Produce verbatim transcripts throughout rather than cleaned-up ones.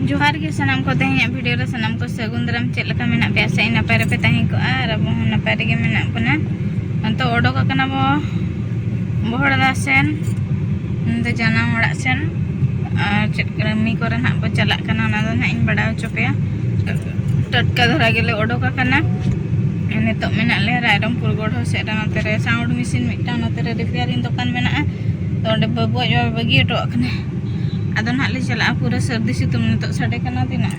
ᱡᱚᱦᱟᱨ ᱜᱮ ᱥᱟᱱᱟᱢ ᱠᱚ, ᱛᱮᱦᱮᱧᱟᱜ ᱵᱷᱤᱰᱤᱭᱳ ᱨᱮ ᱥᱟᱱᱟᱢ ᱠᱚ ᱥᱟᱹᱜᱩᱱ ᱫᱟᱨᱟᱢ᱾ ᱪᱮᱫ ᱞᱮᱠᱟ ᱢᱮᱱᱟᱜ ᱯᱮᱭᱟ? ᱥᱮ ᱱᱟᱯᱟᱭ ᱨᱮᱯᱮ ᱛᱟᱦᱮᱸ ᱠᱚᱜᱼᱟ, ᱟᱨ ᱟᱵᱚ ᱦᱚᱸ ᱱᱟᱯᱟᱭ ᱨᱮᱜᱮ ᱢᱮᱱᱟᱜ ᱵᱚᱱᱟ᱾ ᱱᱤᱛᱚᱜ ᱚᱰᱚᱠ ᱟᱠᱟᱱᱟ ᱵᱚ ᱵᱚᱦᱚᱲᱫᱟ ᱥᱮᱱ, ᱤᱧ ᱫᱚ ᱡᱟᱱᱟᱢ ᱚᱲᱟᱜ ᱥᱮᱱ, ᱟᱨ ᱪᱮᱫ ᱠᱟᱹᱢᱤ ᱠᱚᱨᱮ ᱱᱟᱦᱟᱜ ᱵᱚ ᱪᱟᱞᱟᱜ ᱠᱟᱱᱟ, ᱚᱱᱟ ᱫᱚ ᱱᱟᱦᱟᱜ ᱤᱧ ᱵᱟᱲᱟᱭ ᱦᱚᱪᱚ ᱯᱮᱭᱟ᱾ ᱴᱟᱴᱠᱟ ᱫᱷᱟᱨᱟ ᱜᱮᱞᱮ ᱚᱰᱚᱠ ᱟᱠᱟᱱᱟ᱾ ᱱᱤᱛᱚᱜ ᱢᱮᱱᱟᱜ ᱞᱮᱭᱟ ᱨᱟᱭᱨᱚᱝᱯᱩᱨ ᱜᱚᱲᱦᱚ ᱥᱮᱫ ᱨᱮ, ᱱᱚᱛᱮ ᱨᱮ ᱥᱟᱣᱩᱱᱰ ᱢᱮᱥᱤᱱ ᱢᱤᱫᱴᱟᱝ, ᱱᱚᱛᱮ ᱨᱮ ᱨᱤᱯᱮᱭᱟᱨᱤᱝ ᱫᱚᱠᱟᱱ ᱢᱮᱱᱟᱜᱼᱟ᱾ ᱛᱚ ᱚᱸᱰᱮ ᱵᱟᱹᱵᱩ ᱟᱡ ᱵᱟᱵᱟ ᱵᱟᱹᱜᱤ ᱦᱚᱴᱚᱣᱟᱜ ᱠᱟᱱᱟ᱾ ᱟᱫᱚ ᱱᱟᱦᱟᱜ ᱞᱮ ᱪᱟᱞᱟᱜᱼᱟ ᱯᱩᱨᱟᱹ ᱥᱟᱹᱨᱫᱤ ᱥᱤᱛᱩᱝ᱾ ᱱᱤᱛᱚᱜ ᱥᱟᱰᱮ ᱠᱟᱱᱟ ᱛᱤᱱᱟᱹᱜ?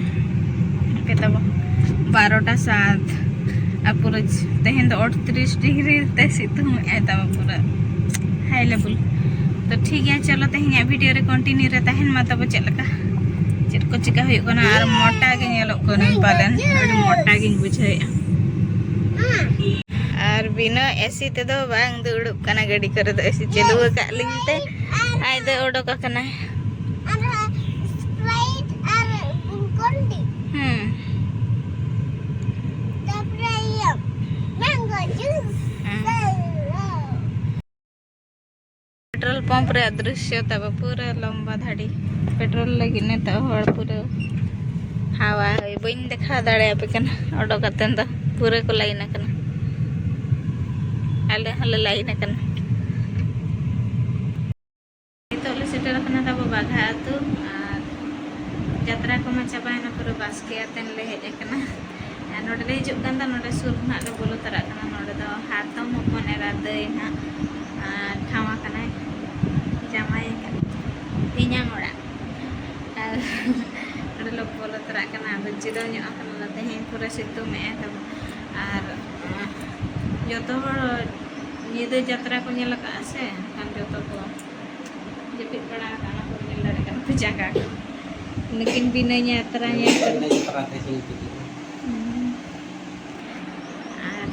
ᱦᱟᱯᱮ ᱛᱟᱵᱚ, ᱵᱟᱨᱚᱴᱟ ᱥᱟᱛ᱾ ᱟᱨ ᱯᱩᱨᱟᱹ ᱛᱮᱦᱮᱧ ᱫᱚ ᱟᱴᱛᱨᱤᱥ ᱰᱤᱜᱽᱨᱤ ᱛᱮ ᱥᱤᱛᱩᱝ ᱮᱫᱟᱭ ᱛᱟᱵᱚ, ᱯᱩᱨᱟᱹ ᱦᱟᱭ ᱞᱮᱵᱮᱞ᱾ ᱛᱚ ᱴᱷᱤᱠ ᱜᱮᱭᱟ, ᱪᱚᱞᱚ ᱛᱮᱦᱮᱧᱟᱜ ᱵᱷᱤᱰᱤᱭᱳ ᱨᱮ ᱠᱚᱱᱴᱤᱱᱤᱭᱩ ᱨᱮ ᱛᱟᱦᱮᱱ ᱢᱟ ᱛᱟᱵᱚ᱾ ᱪᱮᱫ ᱞᱮᱠᱟ, ᱪᱮᱫ ᱠᱚ ᱪᱤᱠᱟ ᱦᱩᱭᱩᱜ ᱠᱟᱱᱟ? ᱟᱨ ᱢᱚᱴᱟ ᱜᱮ ᱧᱮᱞᱚᱜ ᱠᱟᱹᱱᱟᱹᱧ ᱯᱟᱞᱮᱱ, ᱟᱹᱰᱤ ᱢᱚᱴᱟ ᱜᱤᱧ ᱵᱩᱡᱷᱟᱹᱣᱮᱫᱼᱟ᱾ ᱟᱨ ᱵᱤᱱᱟᱹ ᱮᱥᱤ ᱛᱮᱫᱚ ᱵᱟᱝ ᱫᱩᱲᱩᱵ ᱠᱟᱱᱟ ᱜᱟᱹᱰᱤ ᱠᱚᱨᱮ ᱫᱚ, ᱮᱥᱤ ᱪᱟᱹᱞᱩ ᱟᱠᱟᱫ ᱞᱤᱧ ᱛᱮ ᱟᱡ ᱫᱚ ᱚᱰᱚᱠ ᱟᱠᱟᱱᱟᱭ᱾ ᱟᱨ Sprite ᱟᱨ Glucon-D᱾ ᱦᱩᱸ᱾ ᱛᱟᱯᱚᱨᱮ ᱤᱭᱟᱹ mango juice᱾ ᱦᱩᱸ᱾ ᱯᱮᱴᱨᱳᱞ ᱯᱟᱢᱯ ᱨᱮᱭᱟᱜ ᱫᱨᱤᱥᱥᱚ ᱛᱟᱵᱚ, ᱯᱩᱨᱟᱹ ᱞᱚᱢᱵᱟ ᱫᱷᱟᱹᱲᱤ ᱯᱮᱴᱨᱳᱞ ᱞᱟᱹᱜᱤᱫ ᱱᱤᱛᱚᱜ ᱦᱚᱲ ᱯᱩᱨᱟᱹ ᱦᱟᱣᱟ ᱦᱚᱭ ᱵᱟᱹᱧ ᱫᱮᱠᱷᱟᱣ ᱫᱟᱲᱮᱭᱟᱯᱮ ᱠᱟᱱᱟ᱾ ᱚᱰᱚᱠ ᱠᱟᱛᱮ ᱫᱚ ᱯᱩᱨᱟᱹ ᱠᱚ ᱞᱟᱭᱤᱱ ᱟᱠᱟᱱᱟ, ᱟᱞᱮ ᱦᱚᱸᱞᱮ ᱞᱟᱭᱤᱱ ᱟᱠᱟᱱᱟ᱾ ᱱᱤᱛᱚᱜ ᱞᱮ ᱥᱮᱴᱮᱨ ᱟᱠᱟᱱᱟ ᱛᱟᱵᱚ ᱵᱟᱜᱷᱟ ᱟᱹᱛᱩ, ᱟᱨ ᱡᱟᱛᱨᱟ ᱠᱚᱢᱟ ᱪᱟᱵᱟᱭᱮᱱᱟ, ᱯᱩᱨᱟᱹ ᱵᱟᱥᱠᱮ ᱟᱛᱮᱱ ᱞᱮ ᱦᱮᱡ ᱟᱠᱟᱱᱟ᱾ ᱟᱨ ᱱᱚᱰᱮ ᱞᱮ ᱦᱤᱡᱩᱜ ᱠᱟᱱ ᱫᱚ, ᱱᱚᱰᱮ ᱥᱩᱨ ᱠᱷᱚᱱᱟᱜ ᱞᱮ ᱵᱚᱞᱚ ᱛᱚᱨᱟᱜ ᱠᱟᱱᱟ᱾ ᱱᱚᱰᱮ ᱫᱚ ᱦᱟᱛᱚᱢ ᱦᱚᱯᱚᱱ ᱮᱨᱟ ᱫᱟᱹᱭ ᱱᱟᱦᱟᱜ, ᱟᱨ ᱴᱷᱟᱶ ᱟᱠᱟᱱᱟᱭ, ᱡᱟᱶᱟᱭ ᱟᱠᱟᱱᱟᱭ, ᱛᱮᱧᱟᱝ ᱚᱲᱟᱜ᱾ ᱟᱨ ᱱᱚᱰᱮ ᱞᱮ ᱵᱚᱞᱚ ᱛᱚᱨᱟᱜ ᱠᱟᱱᱟ᱾ ᱟᱫᱚ ᱡᱤᱨᱟᱹᱣ ᱧᱚᱜ ᱟᱠᱟᱱᱟ ᱞᱮ, ᱛᱮᱦᱮᱧ ᱯᱩᱨᱟᱹ ᱥᱤᱛᱩᱝ ᱮᱜᱼᱟᱭ ᱛᱟᱵᱚ᱾ ᱟᱨ ᱡᱚᱛᱚ ᱦᱚᱲ ᱧᱤᱫᱟᱹ ᱡᱟᱛᱨᱟ ᱠᱚ ᱧᱮᱞ ᱟᱠᱟᱫᱼᱟ ᱥᱮ, ᱮᱱᱠᱷᱟᱱ ᱡᱚᱛᱚ ᱠᱚ ᱡᱟᱹᱯᱤᱫ ᱵᱟᱲᱟ ᱟᱠᱟᱫᱼᱟ, ᱚᱱᱟ ᱠᱚ ᱧᱮᱞ ᱫᱟᱲᱮᱭᱟᱜ ᱠᱟᱱᱟ ᱯᱮ ᱡᱟᱸᱜᱟ ᱠᱚ᱾ ᱱᱩᱠᱤᱱ ᱵᱤᱱᱟᱹ ᱧᱟᱛᱨᱟ ᱧᱮᱞ ᱠᱟᱛᱮ᱾ ᱦᱩᱸ᱾ ᱟᱨ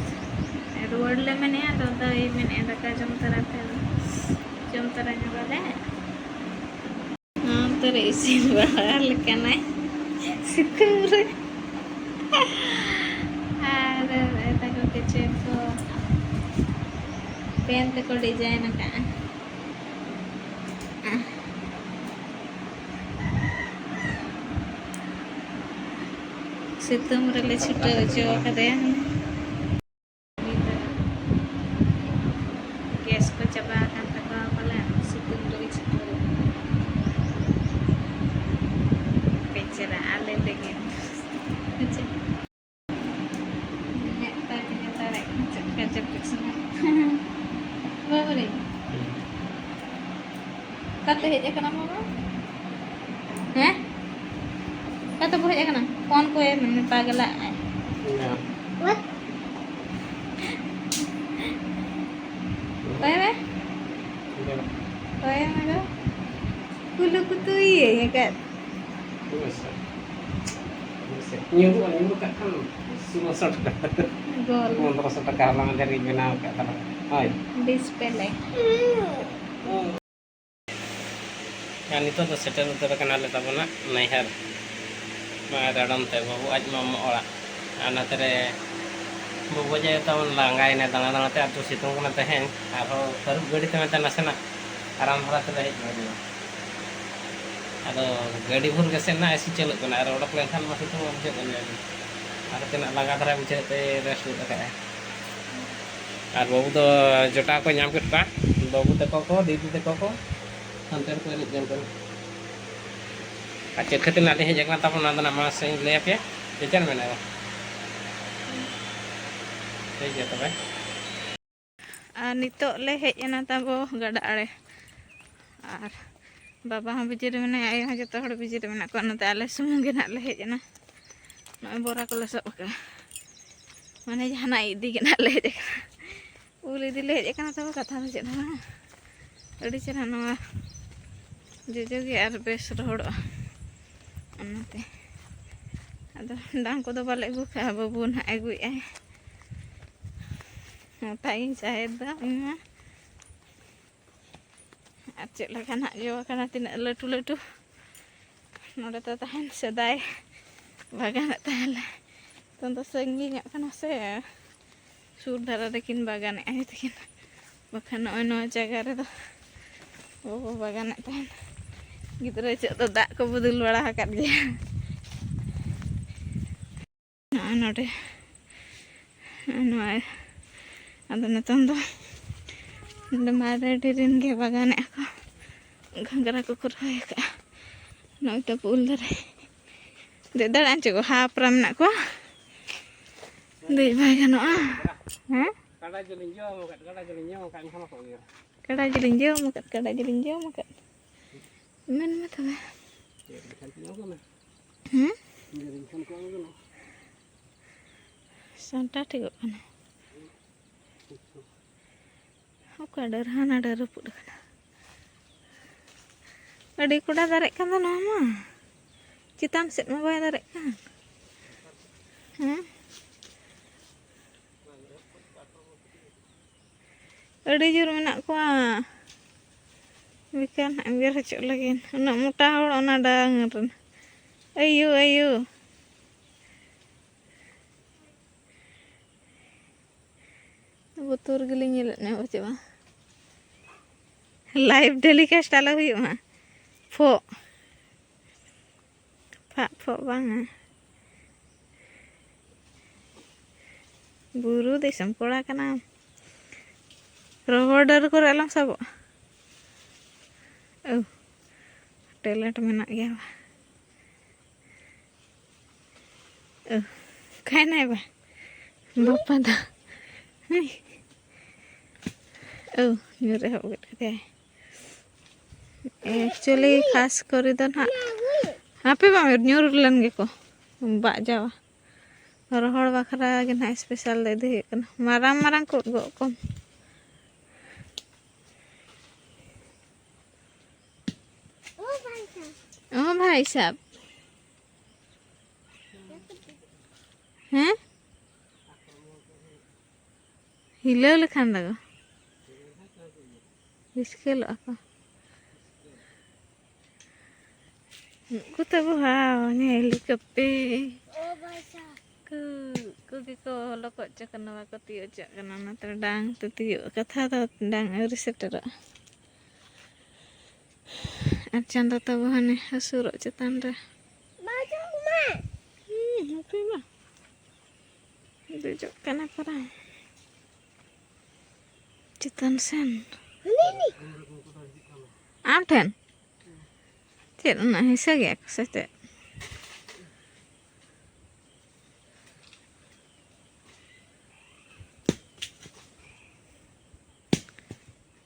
ᱨᱩᱣᱟᱹᱲ ᱞᱮ ᱢᱮᱱᱮᱫᱼᱟ, ᱟᱫᱚ ᱫᱟᱹᱭ ᱢᱮᱱᱮᱫᱼᱟ ᱫᱟᱠᱟ ᱡᱚᱢ ᱛᱚᱨᱟ ᱯᱮ, ᱡᱚᱢ ᱛᱚᱨᱟ ᱧᱚᱜᱟᱞᱮ᱾ ᱱᱚᱛᱮ ᱨᱮ ᱤᱥᱤᱱ ᱵᱟᱲᱟ ᱞᱮᱠᱟᱱᱟᱭ ᱥᱤᱛᱩᱝ ᱨᱮ᱾ ᱟᱨ ᱮ ᱛᱟᱠᱚ ᱠᱤᱪᱨᱤᱡ ᱠᱚ ᱯᱮᱱ ᱛᱮᱠᱚ ᱰᱤᱡᱟᱭᱤᱱ ᱟᱠᱟᱫᱼᱟ᱾ ᱥᱤᱛᱩᱝ ᱨᱮᱞᱮ ᱪᱷᱩᱴᱟᱹᱣ ᱦᱚᱪᱚ ᱠᱟᱫᱮᱭᱟ᱾ ᱜᱮᱥ ᱠᱚ ᱪᱟᱵᱟ ᱟᱠᱟᱱ ᱛᱟᱠᱚᱣᱟ ᱯᱟᱞᱮ, ᱥᱤᱛᱩᱝ ᱨᱮᱜᱮ ᱪᱷᱩᱴᱟᱹᱣ᱾ ᱵᱮᱪᱟᱨᱟ ᱟᱞᱮ ᱞᱟᱹᱜᱤᱫ᱾ ᱢᱮᱫ ᱛᱟᱭ ᱛᱤᱧ ᱦᱟᱛᱟᱲᱮᱫ ᱠᱟᱱᱟ, ᱪᱮᱫ ᱞᱮᱠᱟ ᱡᱟᱹᱯᱤᱫ ᱥᱟᱱᱟ᱾ ᱵᱟᱵᱟᱨᱮ᱾ ᱚᱠᱟᱛᱮ ᱦᱮᱡ ᱟᱠᱟᱱᱟ ᱵᱟᱵᱟ? ᱦᱮᱸ? ᱚᱠᱟᱛᱮ ᱵᱚ ᱦᱮᱡ ᱟᱠᱟᱱᱟ? ᱯᱷᱳᱱ ᱠᱚᱭ ᱢᱮ, ᱯᱟᱜᱽᱞᱟᱜ ᱟᱭ᱾ ᱚᱠᱚᱭ ᱢᱮ? ᱚᱠᱚᱭ ᱢᱮ ᱜᱚ? ᱠᱩᱞᱩ ᱠᱩᱛᱩᱭ ᱤᱭᱟᱹ ᱠᱟᱫ᱾ ᱧᱩᱨᱩᱜᱼᱟ, ᱧᱩᱨᱩ ᱠᱟᱜ ᱠᱷᱟᱱ ᱥᱳᱞᱳᱥᱚ ᱴᱟᱠᱟ᱾ ᱜᱳᱞ᱾ ᱯᱚᱱᱫᱽᱨᱚᱥᱚ ᱴᱟᱠᱟ ᱦᱚᱞᱟ ᱢᱟᱫᱷᱮᱨ ᱤᱧ ᱵᱮᱱᱟᱣ ᱟᱠᱟᱫ ᱛᱟᱦᱮᱱᱟ᱾ ᱦᱳᱭ᱾ ᱰᱤᱥᱯᱞᱮ᱾ ᱟᱨ ᱱᱤᱛᱚᱜ ᱫᱚ ᱥᱮᱴᱮᱨ ᱩᱛᱟᱹᱨ ᱟᱠᱟᱱᱟᱞᱮ ᱛᱟᱵᱚᱱᱟ ᱱᱟᱹᱭᱦᱟᱹᱨ᱾ ᱱᱚᱜᱼᱚᱭ ᱨᱟᱰᱚᱢ ᱛᱮ ᱵᱟᱹᱵᱩ ᱟᱡ ᱢᱟᱢᱟ ᱚᱲᱟᱜ᱾ ᱟᱨ ᱱᱚᱛᱮ ᱨᱮ ᱵᱟᱹᱵᱩ ᱟᱡ ᱟᱭᱳ ᱛᱟᱵᱚᱱ ᱞᱟᱸᱜᱟᱭᱮᱱᱟ ᱫᱟᱬᱟ ᱫᱟᱬᱟ ᱛᱮ, ᱟᱨ ᱥᱤᱛᱩᱝ ᱠᱟᱱᱟ ᱛᱮᱦᱮᱧ᱾ ᱟᱨᱦᱚᱸ ᱛᱟᱹᱨᱩᱵ ᱜᱟᱹᱰᱤ ᱛᱮ ᱢᱮᱱᱛᱮ ᱱᱟᱥᱮᱱᱟᱜ ᱟᱨᱟᱢ ᱫᱷᱟᱨᱟ ᱛᱮᱞᱮ ᱦᱮᱡ ᱜᱚᱫ ᱮᱱᱟ᱾ ᱟᱫᱚ ᱜᱟᱹᱰᱤ ᱵᱷᱳᱨ ᱜᱮᱥᱮ ᱱᱟ ᱮᱥᱤ ᱪᱟᱹᱞᱩᱜ ᱠᱟᱱᱟ, ᱟᱨ ᱚᱰᱚᱠ ᱞᱮᱱᱠᱷᱟᱱ ᱢᱟ ᱥᱤᱛᱩᱝ ᱢᱟ ᱵᱩᱡᱷᱟᱹᱜ ᱠᱟᱱ ᱜᱮᱭᱟ᱾ ᱟᱨ ᱛᱤᱱᱟᱹᱜ ᱞᱟᱸᱜᱟ ᱫᱷᱟᱨᱟ ᱵᱩᱡᱷᱟᱹᱜ ᱛᱮ ᱨᱮᱥᱴ ᱜᱚᱫ ᱟᱠᱟᱫᱼᱟᱭ᱾ ᱟᱨ ᱵᱟᱹᱵᱩ ᱫᱚ ᱡᱚᱴᱟᱣ ᱠᱚ ᱧᱟᱢ ᱠᱮᱫ ᱠᱚᱣᱟ, ᱵᱟᱹᱵᱩ ᱛᱟᱠᱚ ᱠᱚ, ᱫᱤᱫᱤ ᱛᱟᱠᱚ ᱠᱚ, ᱦᱟᱱᱛᱮ ᱨᱮᱠᱚ ᱮᱱᱮᱡ ᱡᱚᱝ ᱠᱟᱱᱟ᱾ ᱟᱨ ᱪᱮᱫ ᱠᱷᱟᱹᱛᱤᱨ ᱱᱟᱜ ᱞᱤᱧ ᱦᱮᱡ ᱟᱠᱟᱱᱟ ᱛᱟᱵᱚᱱ, ᱚᱱᱟ ᱫᱚ ᱱᱟᱜ ᱢᱟᱥᱮ ᱞᱟᱹᱭ ᱟᱯᱮᱭᱟ, ᱪᱮᱫ ᱪᱮᱫ ᱢᱮᱱᱟᱜᱼᱟ? ᱴᱷᱤᱠ ᱜᱮᱭᱟ ᱛᱚᱵᱮ᱾ ᱟᱨ ᱱᱤᱛᱚᱜ ᱞᱮ ᱦᱮᱡ ᱮᱱᱟ ᱛᱟᱵᱚ ᱜᱟᱰᱟ ᱟᱲᱮ᱾ ᱟᱨ ᱵᱟᱵᱟ ᱦᱚᱸ ᱵᱤᱡᱤ ᱨᱮ ᱢᱮᱱᱟᱭᱟ, ᱟᱭᱳ ᱦᱚᱸ, ᱡᱚᱛᱚ ᱦᱚᱲ ᱵᱤᱡᱤ ᱨᱮ ᱢᱮᱱᱟᱜ ᱠᱚᱣᱟ᱾ ᱱᱚᱛᱮ ᱟᱞᱮ ᱥᱩᱢᱩᱝ ᱜᱮ ᱱᱟᱜ ᱞᱮ ᱦᱮᱡ ᱮᱱᱟ᱾ ᱱᱚᱜᱼᱚᱭ ᱵᱚᱨᱟ ᱠᱚᱞᱮ ᱥᱟᱵ ᱟᱠᱟᱫᱼᱟ, ᱢᱟᱱᱮ ᱡᱟᱦᱟᱱᱟᱜ ᱤᱫᱤ ᱜᱮ ᱱᱟᱜ ᱞᱮ ᱦᱮᱡ ᱟᱠᱟᱱᱟ᱾ ᱩᱞ ᱤᱫᱤ ᱞᱮ ᱦᱮᱡ ᱟᱠᱟᱱᱟ, ᱛᱚᱵᱮ ᱠᱟᱛᱷᱟ ᱫᱚ ᱪᱮᱫ ᱦᱚᱸ ᱵᱟᱝᱟ᱾ ᱟᱹᱰᱤ ᱪᱮᱦᱨᱟ ᱱᱚᱣᱟ ᱡᱚᱡᱚ ᱜᱮ ᱟᱨ ᱵᱮᱥ ᱨᱚᱦᱚᱲᱚᱜᱼᱟ, ᱚᱱᱟᱛᱮ᱾ ᱟᱫᱚ ᱰᱟᱝ ᱠᱚᱫᱚ ᱵᱟᱞᱮ ᱟᱹᱜᱩ ᱠᱟᱜᱼᱟ, ᱵᱟᱹᱵᱩ ᱱᱟᱦᱟᱜ ᱟᱹᱜᱩᱭᱮᱫᱼᱟᱭ᱾ ᱢᱮᱛᱟᱭ ᱤᱧ ᱪᱟᱦᱮᱫ ᱫᱚ ᱤᱧ ᱢᱟ᱾ ᱟᱨ ᱪᱮᱫ ᱞᱮᱠᱟ ᱱᱟᱦᱟᱜ ᱡᱚ ᱟᱠᱟᱱᱟ, ᱛᱤᱱᱟᱹᱜ ᱞᱟᱹᱴᱩ ᱞᱟᱹᱴᱩ᱾ ᱱᱚᱰᱮ ᱫᱚ ᱛᱟᱦᱮᱱ ᱥᱮᱫᱟᱭ ᱵᱟᱜᱟᱱᱮᱫ ᱛᱟᱦᱮᱱ ᱞᱮ᱾ ᱱᱤᱛᱚᱝ ᱫᱚ ᱥᱟᱺᱜᱤᱧᱚᱜ ᱠᱟᱱᱟ ᱥᱮ, ᱥᱩᱨ ᱫᱷᱟᱨᱟ ᱨᱮᱠᱤᱱ ᱵᱟᱜᱟᱱᱮᱫᱼᱟ ᱟᱭᱳ ᱛᱟᱹᱠᱤᱱ᱾ ᱵᱟᱠᱷᱟᱱ ᱱᱚᱜᱼᱚᱭ ᱱᱚᱣᱟ ᱡᱟᱭᱜᱟ ᱨᱮᱫᱚ ᱵᱟᱵᱚ ᱵᱟᱜᱟᱱᱮᱫ ᱛᱟᱦᱮᱱ᱾ ᱜᱤᱫᱽᱨᱟᱹ ᱪᱮᱫ ᱫᱚ ᱫᱟᱜ ᱠᱚᱵᱚ ᱫᱩᱞ ᱵᱟᱲᱟ ᱟᱠᱟᱫ ᱜᱮᱭᱟ᱾ ᱱᱚᱰᱮ ᱱᱚᱣᱟ, ᱟᱫᱚ ᱱᱤᱛᱚᱝ ᱫᱚ ᱱᱚᱰᱮ ᱢᱟ ᱨᱮᱰᱤ ᱨᱮᱱ ᱜᱮ ᱵᱟᱜᱟᱱᱮᱫᱼᱟ ᱠᱚ, ᱜᱷᱟᱸᱜᱽᱨᱟ ᱠᱚᱠᱚ ᱨᱚᱦᱚᱭ ᱟᱠᱟᱫᱼᱟ᱾ ᱱᱚᱜᱼᱚᱭ ᱛᱟᱠᱚ ᱩᱞ ᱫᱟᱨᱮ᱾ ᱫᱮᱡ ᱫᱟᱲᱮᱭᱟᱜᱼᱟ ᱪᱮᱫ ᱠᱚ ᱦᱟᱯ ᱨᱮ ᱢᱮᱱᱟᱜ ᱠᱚᱣᱟ, ᱫᱮᱡ ᱵᱟᱭ ᱜᱟᱱᱚᱜᱼᱟ᱾ ᱦᱮᱸ? ᱠᱟᱰᱟ ᱡᱤᱞᱤᱧ ᱡᱚᱢ ᱟᱠᱟᱫ, ᱠᱟᱰᱟ ᱡᱤᱞᱤᱧ ᱡᱚᱢ ᱟᱠᱟᱫ, ᱮᱱᱠᱷᱟᱱ ᱵᱟᱠᱚ ᱩᱭᱦᱟᱹᱨᱟ᱾ ᱠᱟᱰᱟ ᱡᱤᱞᱤᱧ ᱡᱚᱢ ᱟᱠᱟᱫ, ᱠᱟᱰᱟ ᱡᱤᱞᱤᱧ ᱡᱚᱢ ᱟᱠᱟᱫ᱾ ᱢᱮᱱ ᱢᱮ ᱛᱚᱵᱮ᱾ ᱪᱮᱫ ᱞᱮᱠᱷᱟᱱ ᱪᱮᱫ ᱦᱚᱸ ᱠᱟᱱᱟ? ᱦᱮᱸ? ᱪᱮᱫ ᱞᱮᱠᱷᱟᱱ ᱠᱚ ᱦᱚᱸ ᱠᱟᱱᱟ? ᱥᱟᱱᱴᱟ ᱴᱷᱤᱠᱚᱜ ᱠᱟᱱᱟ᱾ ᱚᱠᱟ ᱰᱟᱹᱨ ᱦᱟᱱᱟ ᱰᱟᱹᱨ ᱨᱟᱹᱯᱩᱫ ᱟᱠᱟᱱᱟ᱾ ᱟᱹᱰᱤ ᱠᱚᱰᱟ ᱫᱟᱨᱮᱜ ᱠᱟᱱ ᱫᱚ ᱱᱚᱣᱟ ᱢᱟ᱾ ᱪᱮᱛᱟᱱ ᱥᱮᱫ ᱢᱟ ᱵᱟᱭ ᱫᱟᱨᱮᱜ ᱠᱟᱱ᱾ ᱦᱮᱸ? ᱟᱹᱰᱤ ᱡᱳᱨ ᱢᱮᱱᱟᱜ ᱠᱚᱣᱟ᱾ ᱵᱮᱠᱟᱨ ᱱᱟᱜ ᱮᱢ ᱜᱮᱨ ᱦᱚᱪᱚᱜ ᱞᱟᱹᱜᱤᱫ᱾ ᱩᱱᱟᱹᱜ ᱢᱚᱴᱟ ᱦᱚᱲ ᱚᱱᱟ ᱰᱟᱝ ᱨᱮ᱾ ᱟᱭᱳ, ᱟᱭᱳ᱾ ᱵᱚᱛᱚᱨ ᱜᱮᱞᱤᱧ ᱧᱮᱞᱮᱫ ᱢᱮᱭᱟ ᱯᱟᱪᱮ ᱵᱟᱝ? Live telecast ᱟᱞᱚ ᱦᱩᱭᱩᱜ ᱢᱟ᱾ ᱯᱷᱚᱜ᱾ ᱯᱷᱟᱜ ᱯᱷᱚᱜ ᱵᱟᱝᱟ᱾ ᱵᱩᱨᱩ ᱫᱤᱥᱚᱢ ᱠᱚᱲᱟ ᱠᱟᱱᱟᱢ᱾ ᱨᱚᱦᱚᱲ ᱰᱟᱹᱨ ᱠᱚᱨᱮ ᱟᱞᱚᱢ ᱥᱟᱵᱚᱜᱼᱟ᱾ ᱳ, talent ᱢᱮᱱᱟᱜ ᱜᱮᱭᱟ ᱵᱟ᱾ ᱳ, ᱚᱠᱟᱭᱮᱱᱟᱭ ᱵᱟ? ᱵᱟᱯᱟ ᱫᱚ᱾ ᱦᱩᱭ᱾ ᱳ, ᱧᱩᱨ ᱮᱦᱚᱵ ᱜᱚᱫ ᱠᱮᱫᱟᱭ᱾ Actually, ᱠᱷᱟᱥ ᱠᱚᱨᱮ ᱫᱚ ᱱᱟᱦᱟᱜ ᱦᱟᱯᱮ ᱵᱟᱝ ᱧᱩᱨ ᱞᱮᱱ ᱜᱮᱠᱚ᱾ ᱵᱟᱜ ᱡᱟᱣᱟ᱾ ᱨᱚᱦᱚᱲ ᱵᱟᱠᱷᱨᱟ ᱜᱮ ᱱᱟᱦᱟᱜ special ᱫᱚ ᱤᱫᱤ ᱦᱩᱭᱩᱜ ᱠᱟᱱᱟ᱾ ᱢᱟᱨᱟᱝ ᱢᱟᱨᱟᱝ ᱠᱚ ᱩᱫ ᱜᱚᱜ ᱠᱚᱢ᱾ ᱳ ᱵᱷᱟᱭ ᱥᱟᱵ᱾ ᱦᱮᱸ? ᱦᱤᱞᱟᱹᱣ ᱞᱮᱠᱷᱟᱱ ᱫᱚ ᱵᱤᱥᱠᱮᱞᱚᱜᱼᱟ ᱠᱚ᱾ ᱩᱱᱠᱩ ᱛᱟᱵᱚ ᱦᱟᱣ, ᱧᱮᱞ ᱠᱟᱯᱮ᱾ ᱠᱚ, ᱩᱱᱠᱩ ᱜᱮᱠᱚ ᱞᱚᱠᱚᱫ ᱦᱚᱪᱚ ᱠᱟᱱᱟ, ᱵᱟᱠᱚ ᱛᱤᱭᱳᱜ ᱦᱚᱪᱚᱜ ᱠᱟᱱᱟ᱾ ᱚᱱᱟᱛᱮ ᱰᱟᱝ ᱛᱮ ᱛᱤᱭᱳᱜ ᱠᱟᱛᱷᱟ ᱫᱚ, ᱰᱟᱝ ᱟᱹᱣᱨᱤ ᱥᱮᱴᱮᱨᱚᱜᱼᱟ᱾ ᱟᱨ ᱪᱟᱸᱫᱚ ᱛᱟᱵᱚ ᱦᱟᱱᱮ ᱦᱟᱹᱥᱩᱨᱚᱜ ᱪᱮᱛᱟᱱ ᱨᱮ᱾ ᱦᱩᱸ, ᱦᱟᱯᱮ ᱵᱟ᱾ ᱫᱮᱡᱚᱜ ᱠᱟᱱᱟ ᱯᱟᱨᱟ ᱪᱮᱛᱟᱱ ᱥᱮᱱ᱾ ᱟᱢ ᱴᱷᱮᱱ ᱪᱮᱫ ᱩᱱᱟᱹᱜ ᱦᱤᱸᱥᱟᱹ ᱜᱮᱭᱟ ᱠᱚ ᱥᱮ ᱪᱮᱫ?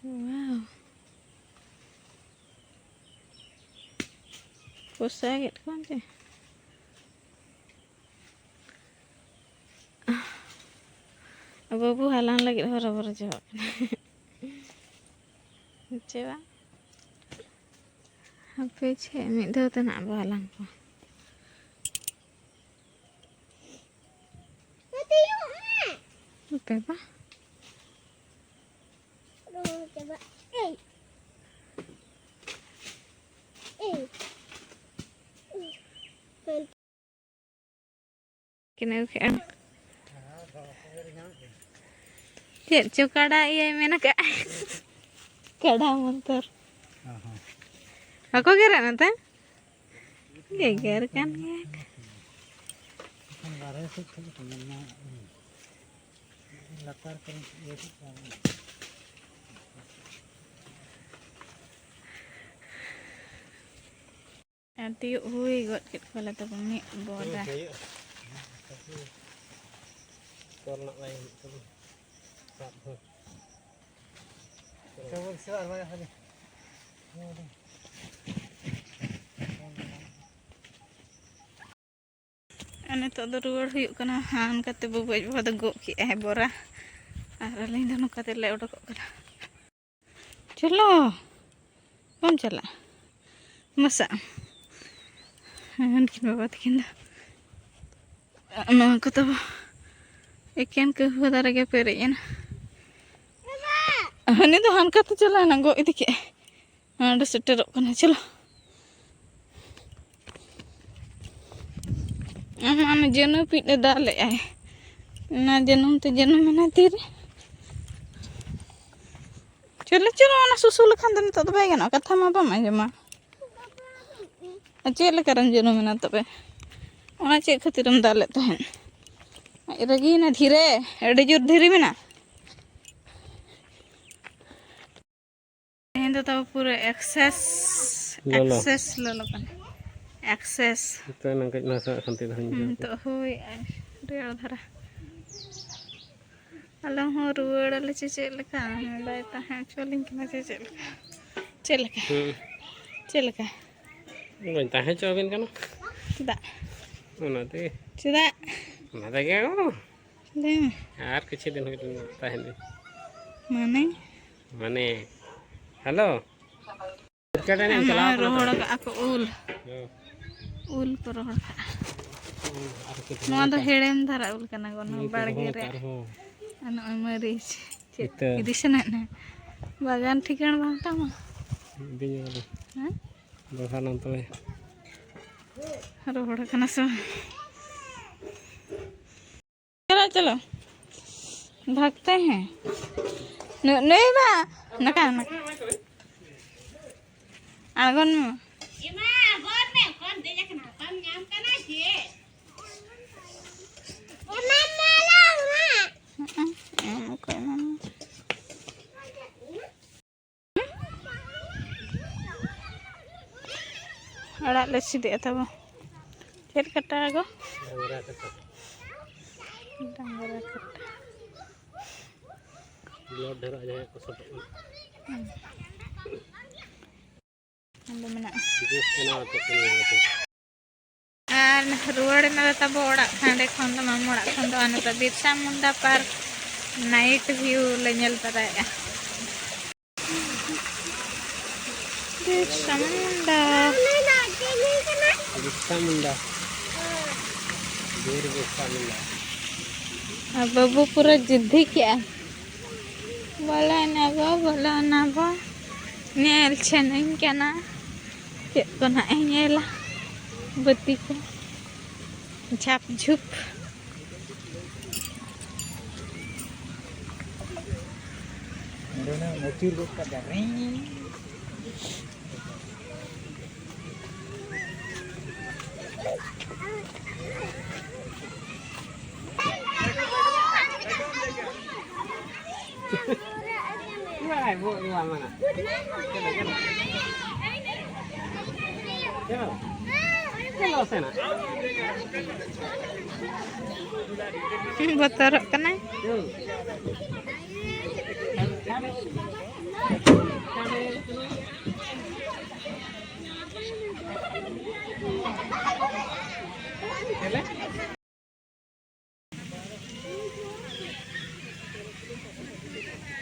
Wow. ᱯᱚᱥᱟᱜᱮᱫ ᱠᱚᱣᱟᱢ ᱪᱮ? ᱵᱟᱹᱵᱩ ᱦᱟᱞᱟᱝ ᱞᱟᱹᱜᱤᱫ ᱦᱚᱨᱚᱵᱚᱨᱚ ᱪᱟᱵᱟᱜ ᱠᱟᱱᱟ᱾ ᱪᱮ ᱵᱟᱝ? ᱦᱟᱯᱮ ᱪᱮ, ᱢᱤᱫ ᱫᱷᱟᱣ ᱛᱮ ᱱᱟᱜ ᱵᱚ ᱦᱟᱞᱟᱝ ᱠᱚᱣᱟ᱾ ᱦᱟᱯᱮ ᱵᱟ᱾ ᱠᱤᱱ ᱟᱹᱜᱩ ᱠᱮᱜᱼᱟ᱾ ᱪᱮᱫ ᱪᱚ ᱠᱟᱰᱟ ᱤᱭᱟᱹᱭ ᱢᱮᱱ ᱟᱠᱟᱫ᱾ ᱠᱟᱰᱟ ᱢᱚᱱᱛᱚᱨ᱾ ᱵᱟᱠᱚ ᱜᱮᱨᱮᱫ ᱱᱚᱛᱮ? ᱜᱮᱜᱮᱨ ᱠᱟᱱ ᱜᱮᱭᱟ ᱠᱚ᱾ ᱞᱟᱛᱟᱨ ᱠᱚᱨᱮ ᱤᱭᱟᱹ ᱠᱚ᱾ ᱟᱨ ᱛᱤᱭᱳᱜ ᱦᱩᱭ ᱜᱚᱫ ᱠᱮᱫ ᱠᱚᱣᱟᱞᱮ ᱛᱚᱵᱮ ᱢᱤᱫ ᱵᱚᱫᱟ᱾ ᱛᱚᱞ ᱨᱮᱱᱟᱜ ᱞᱟᱭᱤᱱ ᱦᱩᱭᱩᱜ ᱛᱟᱵᱚᱱᱟ᱾ ᱥᱟᱵ ᱦᱚᱸ᱾ ᱟᱨ ᱱᱤᱛᱚᱜ ᱫᱚ ᱨᱩᱣᱟᱹᱲ ᱦᱩᱭᱩᱜ ᱠᱟᱱᱟ᱾ ᱦᱟᱱ ᱠᱟᱛᱮ ᱵᱟᱹᱵᱩ ᱟᱡ ᱵᱟᱵᱟ ᱫᱚ ᱜᱚᱜ ᱠᱮᱜᱼᱟᱭ ᱵᱚᱨᱟ, ᱟᱨ ᱟᱹᱞᱤᱧ ᱫᱚ ᱱᱚᱝᱠᱟ ᱛᱮᱞᱮ ᱚᱰᱚᱠᱚᱜ ᱠᱟᱱᱟ᱾ ᱪᱚᱞᱚ, ᱵᱟᱢ ᱪᱟᱞᱟᱜᱼᱟ? ᱢᱟᱥᱟ ᱩᱱᱠᱤᱱ ᱵᱟᱵᱟ ᱛᱟᱹᱠᱤᱱ ᱫᱚ ᱱᱚᱣᱟ ᱠᱚ ᱛᱟᱵᱚ ᱮᱠᱮᱱ ᱠᱟᱹᱦᱩᱣᱟᱹ ᱫᱟᱨᱮ ᱜᱮ ᱯᱮᱨᱮᱡ ᱮᱱᱟ᱾ ᱦᱟᱹᱱᱤ ᱫᱚ ᱦᱟᱱᱠᱟ ᱛᱮ ᱪᱟᱞᱟᱣ ᱮᱱᱟ, ᱜᱚᱜ ᱤᱫᱤ ᱠᱮᱜᱼᱟᱭ᱾ ᱱᱚᱰᱮ ᱥᱮᱴᱮᱨᱚᱜ ᱠᱟᱱᱟ, ᱪᱚᱞᱚ᱾ ᱟᱢ ᱚᱱᱟ ᱡᱟᱹᱱᱩ ᱯᱤᱴ ᱮ ᱫᱟᱜ ᱞᱮᱜᱼᱟᱭ, ᱚᱱᱟ ᱡᱟᱹᱱᱩᱢ ᱛᱮ ᱡᱟᱹᱱᱩᱢ ᱮᱱᱟ ᱛᱤᱨᱮ᱾ ᱪᱚᱞᱚ, ᱪᱚᱞᱚ, ᱚᱱᱟ ᱥᱩᱥᱩ ᱞᱮᱠᱷᱟᱱ ᱫᱚ ᱱᱤᱛᱚᱜ ᱫᱚ ᱵᱟᱭ ᱜᱟᱱᱚᱜᱼᱟ, ᱠᱟᱛᱷᱟ ᱢᱟ ᱵᱟᱢ ᱟᱸᱡᱚᱢᱟ᱾ ᱟᱨ ᱪᱮᱫ ᱞᱮᱠᱟᱨᱮᱢ ᱡᱟᱹᱱᱩᱢ ᱮᱱᱟ ᱛᱚᱵᱮ? ᱚᱱᱟ ᱪᱮᱫ ᱠᱷᱟᱹᱛᱤᱨᱮᱢ ᱫᱟᱜ ᱞᱮᱫ ᱛᱟᱦᱮᱸᱫ? ᱟᱡ ᱨᱮᱜᱮ ᱱᱟ ᱫᱷᱤᱨᱮ, ᱟᱹᱰᱤ ᱡᱳᱨ ᱫᱷᱤᱨᱤ ᱢᱮᱱᱟᱜᱼᱟ᱾ ᱛᱮᱦᱮᱧ ᱫᱚ ᱛᱟᱵᱚ ᱯᱩᱨᱟᱹ excess, ᱞᱚᱞᱚ᱾ Excess ᱞᱚᱞᱚ ᱠᱟᱱᱟ᱾ Excess᱾ ᱱᱤᱛᱚᱜ ᱮᱱᱟᱝ ᱠᱟᱹᱡ ᱱᱟᱥᱮ ᱥᱟᱱᱛᱤ ᱫᱷᱟᱨᱟᱧ ᱦᱩᱸ, ᱵᱩᱡᱷᱟᱹᱣ ᱠᱮᱫᱟ᱾ ᱱᱤᱛᱚᱜ ᱦᱳᱭ ᱟᱨ ᱨᱮᱭᱟᱲ ᱫᱷᱟᱨᱟ᱾ ᱟᱞᱮ ᱦᱚᱸ ᱨᱩᱣᱟᱹᱲ ᱟᱞᱮ ᱪᱮ ᱪᱮᱫ ᱞᱮᱠᱟ? ᱵᱟᱭ ᱛᱟᱦᱮᱸ ᱦᱚᱪᱚ ᱟᱹᱞᱤᱧ ᱠᱟᱱᱟ ᱪᱮ ᱪᱮᱫ ᱞᱮᱠᱟ? ᱪᱮᱫ ᱞᱮᱠᱟ? ᱦᱩᱸ᱾ ᱪᱮᱫ ᱞᱮᱠᱟ? ᱵᱟᱹᱧ ᱛᱟᱦᱮᱸ ᱦᱚᱪᱚ ᱟᱹᱵᱤᱱ ᱠᱟᱱᱟ᱾ ᱪᱮᱫᱟᱜ? ᱚᱱᱟᱛᱮ᱾ ᱪᱮᱫᱟᱜ? ᱚᱱᱟ ᱛᱮᱜᱮ ᱵᱟᱝ᱾ ᱞᱟᱹᱭ ᱢᱮ᱾ ᱟᱨ ᱠᱤᱪᱷᱩ ᱫᱤᱱ ᱦᱩᱭ ᱞᱮᱱ ᱛᱟᱦᱮᱱ ᱵᱤᱱ᱾ ᱢᱟᱱᱮ? ᱢᱟᱱᱮ, ᱦᱮᱞᱳ᱾ ᱟᱢ ᱱᱚᱜᱼᱚᱭ ᱨᱚᱦᱚᱲ ᱠᱟᱜᱼᱟ ᱠᱚ ᱩᱞ᱾ ᱦᱮᱸ᱾ ᱩᱞ ᱠᱚ ᱨᱚᱦᱚᱲ ᱠᱟᱜᱼᱟ᱾ ᱩᱞ ᱟᱨ ᱪᱮᱫ ᱱᱚᱣᱟ ᱫᱚ ᱨᱚᱦᱚᱲ ᱠᱟᱜᱼᱟ? ᱦᱮᱲᱮᱢ ᱫᱷᱟᱨᱟ ᱩᱞ ᱠᱟᱱᱟ ᱜᱚ, ᱱᱚᱣᱟ ᱩᱞ ᱠᱚ ᱵᱟᱲᱜᱮ ᱨᱚᱦᱚᱲ ᱨᱮ᱾ ᱠᱟᱜᱼᱟ ᱟᱨᱦᱚᱸ᱾ ᱟᱨ ᱱᱚᱜᱼᱚᱭ ᱢᱟᱹᱨᱤᱪ᱾ ᱪᱮᱫ ᱤᱛᱟᱹ᱾ ᱤᱫᱤ ᱥᱟᱱᱟᱭᱮᱫ ᱢᱮᱭᱟ? ᱵᱟᱜᱟᱱ ᱴᱷᱤᱠᱟᱹᱱ ᱵᱟᱝ ᱛᱟᱢᱟ? ᱤᱫᱤᱧ ᱢᱮ᱾ ᱦᱮᱸ? ᱫᱚᱦᱲᱟ ᱱᱟᱢ ᱛᱚᱵᱮ᱾ ᱨᱚᱦᱚᱲ ᱠᱟᱱᱟ ᱥᱮ ᱵᱟᱝ? ᱪᱚᱞᱚ, ᱪᱚᱞᱚ᱾ ᱵᱷᱟᱜᱽᱛᱮ ᱦᱮᱸ᱾ ᱱᱩ-, ᱱᱩᱭ ᱢᱟ᱾ ᱱᱟᱠᱟ, ᱱᱟᱠᱟ᱾ ᱟᱬᱜᱚᱱ ᱢᱮ᱾ ᱦᱩᱸ, ᱮᱢ ᱠᱚ ᱮᱢᱟᱢᱟ᱾ ᱚᱲᱟᱜ ᱞᱮ ᱥᱤᱫᱮᱜᱼᱟ ᱛᱟᱵᱚ᱾ ᱪᱮᱫ ᱠᱟᱴᱟ ᱜᱚ? ᱰᱟᱝᱨᱟ ᱠᱟᱴᱟ᱾ ᱰᱟᱝᱨᱟ ᱠᱟᱴᱟ᱾ ᱵᱞᱟᱰ ᱰᱷᱮᱨᱚᱜᱼᱟ ᱡᱟᱦᱟᱸᱭᱟᱜ ᱠᱚ ᱥᱚᱴᱚᱜ ᱠᱟᱱᱟ᱾ ᱦᱩᱸ᱾ ᱚᱸᱰᱮ ᱢᱮᱱᱟᱜᱼᱟ᱾ ᱵᱮᱥ ᱠᱟᱱᱟ ᱟᱯᱮ ᱠᱚ ᱧᱮᱞ ᱠᱟᱛᱮ᱾ ᱟᱨ ᱨᱩᱣᱟᱹᱲ ᱮᱱᱟ ᱞᱮ ᱛᱟᱵᱚ ᱚᱲᱟᱜ, ᱦᱟᱸᱰᱮ ᱠᱷᱚᱱ ᱫᱚ ᱢᱟᱢᱚ ᱚᱲᱟᱜ ᱠᱷᱚᱱ ᱫᱚ᱾ ᱟᱨ ᱱᱤᱛᱚᱜ Birsa Munda park night view ᱞᱮ ᱧᱮᱞ ᱛᱚᱨᱟᱭᱮᱫᱼᱟ᱾ ᱵᱤᱨᱥᱟ ᱢᱩᱱᱰᱟ᱾ ᱵᱤᱨᱥᱟ ᱢᱩᱱᱰᱟ᱾ ᱵᱤᱨ ᱵᱤᱨᱥᱟ ᱢᱩᱱᱰᱟ᱾ ᱟᱨ ᱵᱟᱹᱵᱩ ᱯᱩᱨᱟᱹ ᱡᱤᱫᱽᱫᱷᱤ ᱠᱮᱜᱼᱟ᱾ ᱵᱚᱞᱚᱱᱟᱵᱚ, ᱵᱚᱞᱚᱱᱟᱵᱚ᱾ ᱧᱮᱞ ᱪᱷᱟᱱᱟᱹᱧ ᱠᱟᱱᱟ᱾ ᱪᱮᱫ ᱠᱚ ᱱᱟᱜ ᱮ ᱧᱮᱞᱟ? ᱵᱟᱹᱛᱤ ᱠᱚ᱾ ᱡᱷᱟᱯ ᱡᱷᱩᱯ᱾ ᱱᱚᱰᱮ ᱚᱱᱮ ᱟᱹᱪᱩᱨ ᱜᱚᱫ ᱠᱟᱜ ᱫᱚ, ᱨᱤᱝ᱾ ᱵᱚᱛᱚᱨᱚᱜ ᱠᱟᱱᱟᱭ᱾